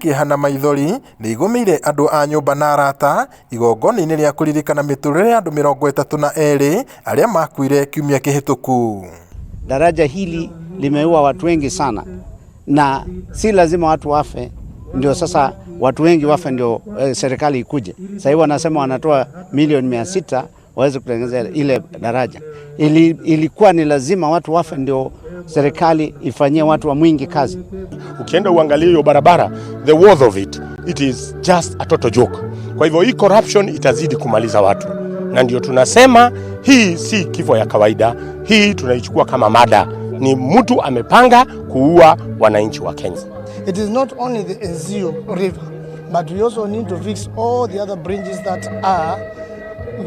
kĩeha na maithori nĩ igũmĩire andũ a nyũmba na arata igongona-inĩ rĩa kũririkana mĩtũrĩre ya andũ 32 arĩa makuire kiumia kĩhĩtũku. Daraja hili limeua watu wengi sana, na si lazima watu wafe ndio sasa watu wengi wafe ndio serikali ikuje. Sasa hivi wanasema wanatoa milioni 600 waweze kutengeneza ile daraja. Ilikuwa ni lazima watu wafe ndio serikali ifanyie watu wa Mwingi kazi. Ukienda uangalie hiyo barabara, the worth of it, it is just a total joke. Kwa hivyo hii corruption itazidi kumaliza watu, na ndio tunasema hii si kifo ya kawaida, hii tunaichukua kama murder. Ni mtu amepanga kuua wananchi wa Kenya. It is not only the Enziu River, but we also need to fix all the other bridges that are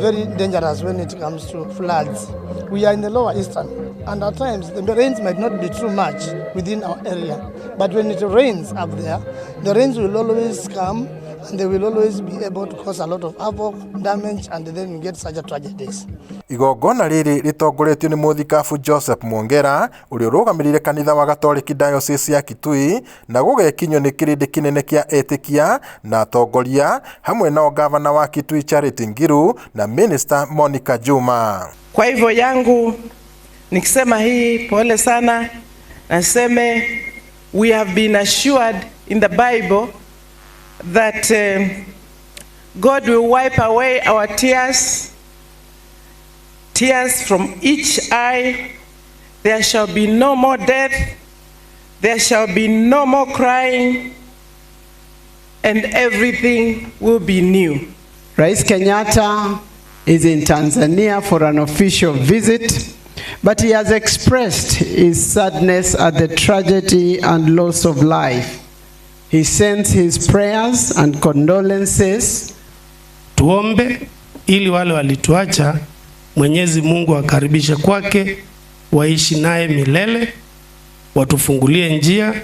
very dangerous when it comes to floods. We are in the lower eastern, and at times the rains might not be too much within our area. But when it rains up there, the rains will always come and they will always be able to cause a lot of havoc, damage, and then you get such a tragedies. Igongona rĩrĩ rĩtongoretio nĩ mũthikabu Joseph Mwongera ũrĩa ũrũgamĩrĩire kanitha wa Gatoreki Diocese ya Kitui na gũgekinyio nĩ kĩrĩndĩ kĩnene kĩa etĩkia na atongoria hamwe nao gavana wa Kitui Charity Ngilu na Minister Monica Juma. Kwa hivyo yangu nikisema hii pole sana, naseme we have been assured in the Bible that God will wipe away our tears, tears from each eye. There shall be no more death, there shall be no more crying, and everything will be new. Rais Kenyatta is in Tanzania for an official visit, but he has expressed his sadness at the tragedy and loss of life. He sends his prayers and condolences. Tuombe ili wale walituacha Mwenyezi Mungu akaribishe kwake, waishi naye milele, watufungulie njia,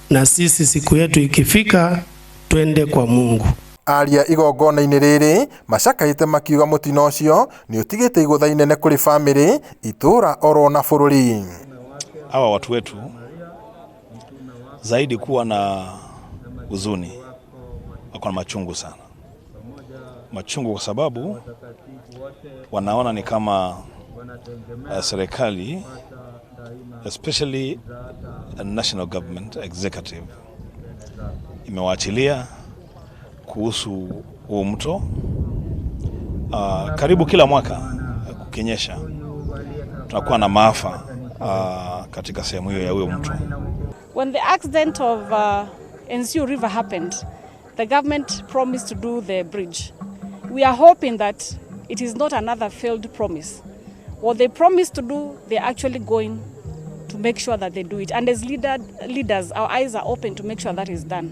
na sisi siku yetu ikifika twende kwa Mungu. Aria igongona-inĩ rĩrĩ macakaĩte makiuga mũtino ũcio nĩ ũtigĩte igũtha inene kũrĩ bamĩrĩ, itũũra oro na bũrũri. Hawa watu wetu zaidi kuwa na huzuni, wako na machungu sana, machungu kwa sababu wanaona ni kama serikali, especially the national government executive, imewaachilia kuhusu huo mto. Karibu kila mwaka kukinyesha tunakuwa na maafa katika sehemu hiyo ya huyo mto. When the accident of Enziu River happened, the government promised to do the bridge. We are hoping that it is not another failed promise. What they promised to do, they're actually going to make sure that they do it. And as leaders, our eyes are open to make sure that is done.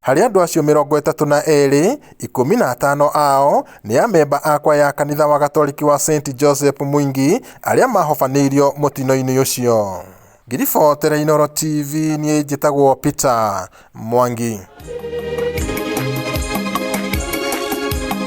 Harĩ andũ acio 32, 15 ao nĩ amemba a kwaya ya kanitha wa Gatoriki wa St Joseph Mwingi arĩa mahobanĩirio mũtino-inĩ ũcio. Ngiribotera Inooro TV, niĩ njĩtagwo Peter Mwangi.